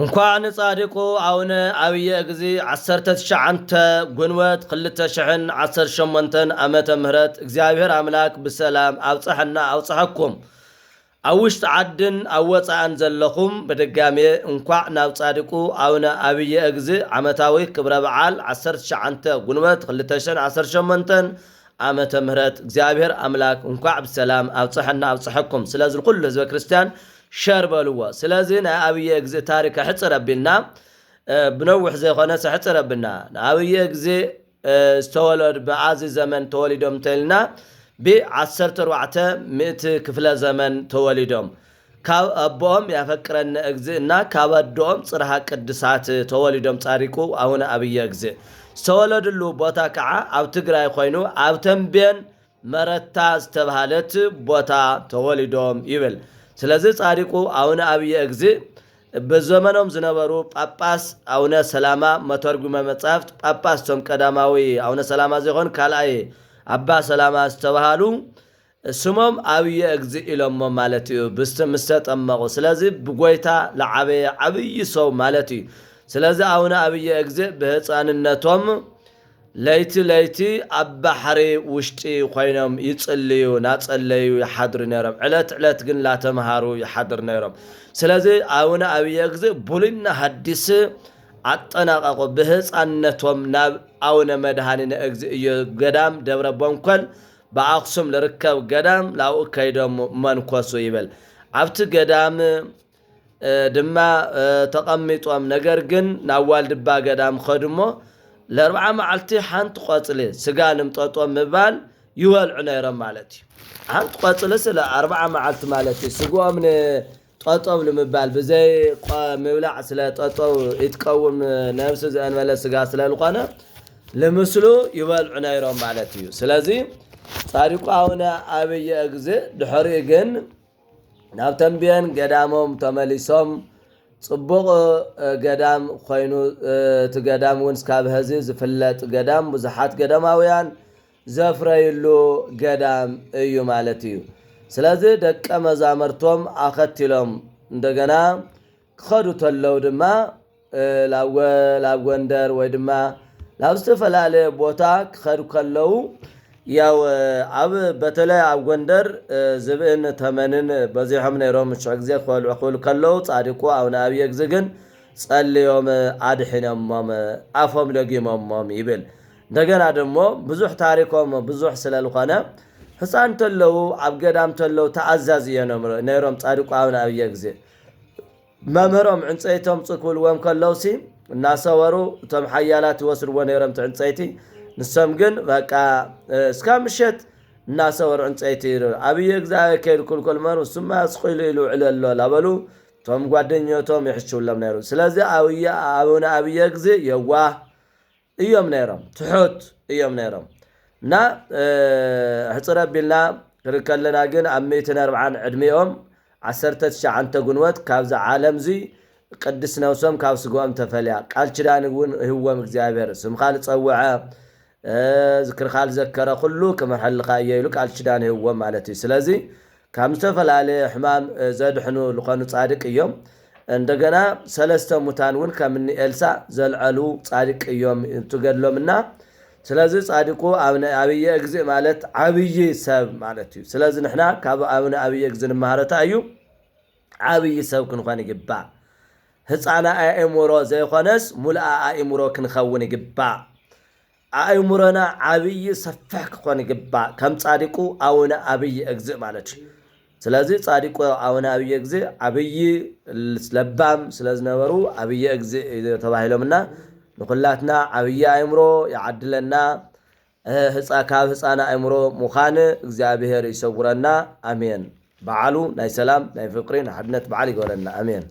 እንኳዕ ንጻድቁ ኣቡነ ኣብየ እግዚ ዓሰርተ ትሽዓተ ጉንበት ክልተ ሽሕን ዓሰርተ ሸሞንተን ዓመተ ምህረት እግዚኣብሔር ኣምላክ ብሰላም ኣብፀሐና ኣብፀሐኩም። ኣብ ውሽጢ ዓድን ኣብ ወፃእን ዘለኹም ብድጋሜ እንኳዕ ናብ ጻድቁ ኣቡነ ኣብየ እግዚ ዓመታዊ ክብረ በዓል ዓሰርተ ትሽዓተ ጉንበት ክልተ ሽሕን ዓሰርተ ሸሞንተን ዓመተ ምህረት እግዚኣብሔር ኣምላክ እንኳዕ ብሰላም ኣብፀሐና ኣብፀሐኩም። ስለዚ ንኩሉ ህዝበ ክርስቲያን ሸር በልዎ። ስለዚ ናይ ኣብየ እግዚእ ታሪክ ሕፅር ኣቢልና ብነውሕ ዘይኮነስ ሕፅር ኣቢልና ንኣብየ እግዚእ ዝተወለዱ ብኣዚ ዘመን ተወሊዶም እንተልና ብዓሰርተ ኣርባዕተ ምእቲ ክፍለ ዘመን ተወሊዶም ካብ ኣቦኦም ያፈቅረኒ እግዚእና ካብ ኣዶኦም ፅርሃ ቅድሳት ተወሊዶም ጻድቁ ኣቡነ ኣብየ እግዚእ ዝተወለድሉ ቦታ ከዓ ኣብ ትግራይ ኮይኑ ኣብ ተንቤን መረታ ዝተባሃለት ቦታ ተወሊዶም ይብል። ስለዚ ጻድቁ ኣቡነ ኣብየ እግዚእ በዘመኖም ዝነበሩ ጳጳስ ኣቡነ ሰላማ መተርጉመ መጻሕፍት ጳጳስ ቶም ቀዳማዊ ኣቡነ ሰላማ ዘይኮን ካልኣይ ኣባ ሰላማ ዝተባሃሉ ስሞም ኣብየ እግዚእ ኢሎሞ ማለት እዩ ብስተ- ምስ ተጠመቑ። ስለዚ ብጎይታ ለዓበየ ዓብዪ ሰው ማለት እዩ። ስለዚ ኣቡነ ኣብየ እግዚእ ብህፃንነቶም ለይቲ ለይቲ ኣብ ባሕሪ ውሽጢ ኮይኖም ይጽልዩ ናጸለዩ ይሓድሩ ነይሮም። ዕለት ዕለት ግን ላተምሃሩ ይሓድሩ ነይሮም። ስለዚ ኣቡነ ኣብየ እግዚእ ብሉይና ሀዲስ ኣጠናቀቁ። ብህፃንነቶም ናብ ኣቡነ መድኃኒነ እግዚእ እዮ ገዳም ደብረ ቦንኮል ብኣክሱም ልርከብ ገዳም ላብኡ ከይዶም መንኮሱ ይብል። ኣብቲ ገዳም ድማ ተቐሚጦም። ነገር ግን ናብ ዋልድባ ገዳም ኸዱ እሞ ለርብዓ መዓልቲ ሓንቲ ቆፅሊ ስጋ ንምጠጦ ምባል ይበልዑ ነይሮም ማለት እዩ። ሓንቲ ቆፅሊ ስለ ኣርብዓ መዓልቲ ማለት እዩ ስግኦም ንጠጦም ንምባል ብዘይ ምብላዕ ስለ ጠጦው ይትቀውም ነብሲ ዘእንበለ ስጋ ስለ ዝኾነ ልምስሉ ይበልዑ ነይሮም ማለት እዩ። ስለዚ ጻድቁ ኣቡነ ኣብየ እግዝእ ድሕሪኡ ግን ናብ ተንቤን ገዳሞም ተመሊሶም። ጽቡቕ ገዳም ኮይኑ እቲ ገዳም እውን እስካብ ሀዚ ዝፍለጥ ገዳም ብዙሓት ገዳማውያን ዘፍረይሉ ገዳም እዩ ማለት እዩ። ስለዚ ደቀ መዛምርቶም ኣኸቲሎም እንደገና ክኸዱ ተለው ድማ ናብ ጎንደር ወይ ድማ ናብ ዝተፈላለየ ቦታ ክኸዱ ከለው ያው ኣብ በተለይ ኣብ ጎንደር ዝብእን ተመንን በዚሖም ነይሮም። ሽዑ ግዜ ክበልዑ ክብል ከለው ጻድቁ ኣቡነ ኣብየ ግዜ ግን ጸልዮም ኣድሒኖሞም ኣፎም ለጊሞሞም ይብል። እንደገና ደሞ ብዙሕ ታሪኮም ብዙሕ ስለልኾነ ህፃን ተለው ኣብ ገዳም ተለው ተኣዛዝ እዮ ነይሮም ጻድቁ ኣቡነ ኣብየ ግዜ መምህሮም ዕንፀይቶም ፅክብልዎም ከለውሲ እናሰወሩ እቶም ሓያላት ይወስድዎ ነይሮም እቲ ዕንፀይቲ። ንሶም ግን በቃ እስካ ምሸት እናሰወሩ ዕንፀይቲ ኣብየ እግዚኣብሔር ከይዱ ክልኩል መሩ እሱማ ስቁ ኢሉ ኢሉ ውዕል ኣሎ ላበሉ እቶም ጓደኞቶም ይሕሽውሎም ነይሩ። ስለዚ ኣብየ ኣቡነ ኣብየ ግዜ የዋህ እዮም ነይሮም፣ ትሑት እዮም ነይሮም። እና ሕፅር ኣቢልና ክንከለና ግን ኣብ ሚእትን ኣርብዓን ዕድሚኦም ዓሰርተ ትሽዓተ ጉንበት ካብዚ ዓለም እዚ ቅድስ ነብሶም ካብ ስግኦም ተፈልያ ቃል ኪዳን እውን ይህዎም እግዚኣብሔር ስምካ ዝፀውዐ ዝክርካ ዝዘከረ ኩሉ ክምርሐልካ እየ ኢሉ ቃል ኪዳን ይህዎም ማለት እዩ። ስለዚ ካብ ዝተፈላለየ ሕማም ዘድሕኑ ዝኾኑ ጻድቅ እዮም። እንደገና ሰለስተ ሙታን እውን ከምኒ ኤልሳ ዘልዐሉ ጻድቅ እዮም ትገድሎም እና ስለዚ ጻድቁ ኣብነ ኣብየ እግዚእ ማለት ዓብዪ ሰብ ማለት እዩ። ስለዚ ንሕና ካብ ኣብነ ኣብየ እግዚእ ንምሃረታ እዩ ዓብዪ ሰብ ክንኾን ይግባእ። ህፃና ኣእምሮ ዘይኾነስ ሙሉኣ ኣእምሮ ክንኸውን ይግባእ። ኣእምሮና ዓብዪ ሰፍሕ ክኾን ይግባእ ከም ጻድቁ ኣቡነ ኣብይ እግዝእ ማለት እዩ። ስለዚ ጻድቁ ኣቡነ ኣብይ እግዝእ ዓብዪ ለባም ስለ ዝነበሩ ኣብይ እግዝእ ተባሂሎምና ንኩላትና ዓብዪ ኣእምሮ ይዓድለና። ህፃ ካብ ህፃን ኣእምሮ ምዃን እግዚኣብሔር ይሰውረና። ኣሜን። በዓሉ ናይ ሰላም ናይ ፍቅሪ ናይ ሓድነት በዓል ይገበረና። ኣሜን።